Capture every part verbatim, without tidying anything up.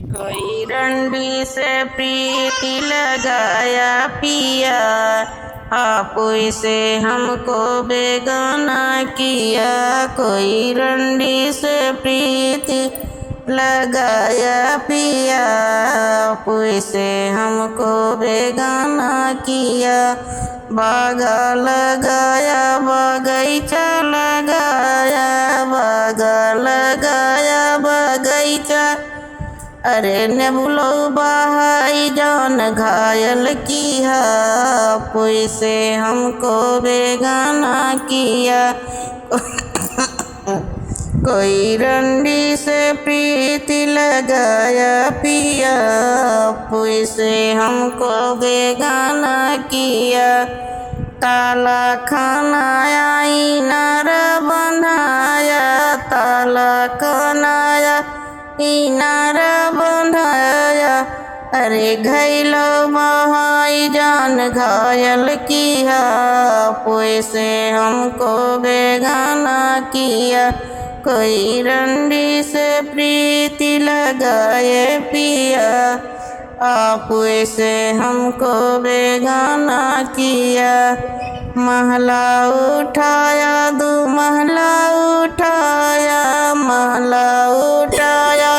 कोई रंडी से प्रीति लगाया पिया, आप इसे हमको बेगाना किया। कोई रंडी से प्रीति लगाया पिया, आप इसे हमको बेगाना किया। बागा लगाया, बगीचा लगाया, बागा लगाया, बगीचा। अरे नेबुलो बहाई जान घायल किया, आप इसे हमको बेगाना किया। कोई रंडी से प्रीति लगाया पिया, आप इसे हमको बेगाना किया। ताला खनाया इनार बनाया, ताला खनाया इनार बनाया। अरे घैलो बहाई जान घायल किया, आप इसे हमको बेगाना किया। कोई रंडी से प्रीति लगाए पिया, आप इसे हमको बेगाना किया। महला उठाया, दो महला उठाया, महला उठाया,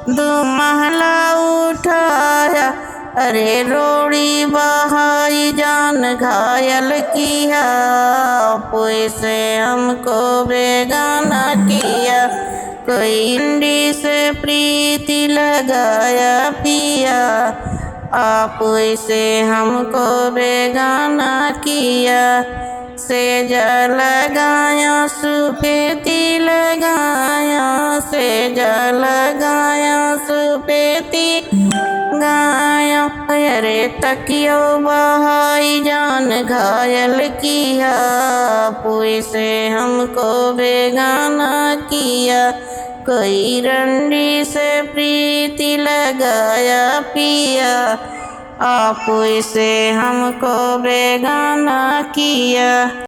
दो महला उठाया। अरे रोड़ी बहाई जान घायल किया, आप इसे हमको बेगाना किया। कोई रंडी से प्रीति लगाया पिया, आप इसे हमको बेगाना किया। सेज लगाया सुपेती लगाया, सेज लगाया सुपेती गाया। अरे तकियो बहाई जान घायल किया, आप इसे हमको बेगाना किया। कोई रंडी से प्रीति लगाया पिया, आप इसे हमको बेगाना किया।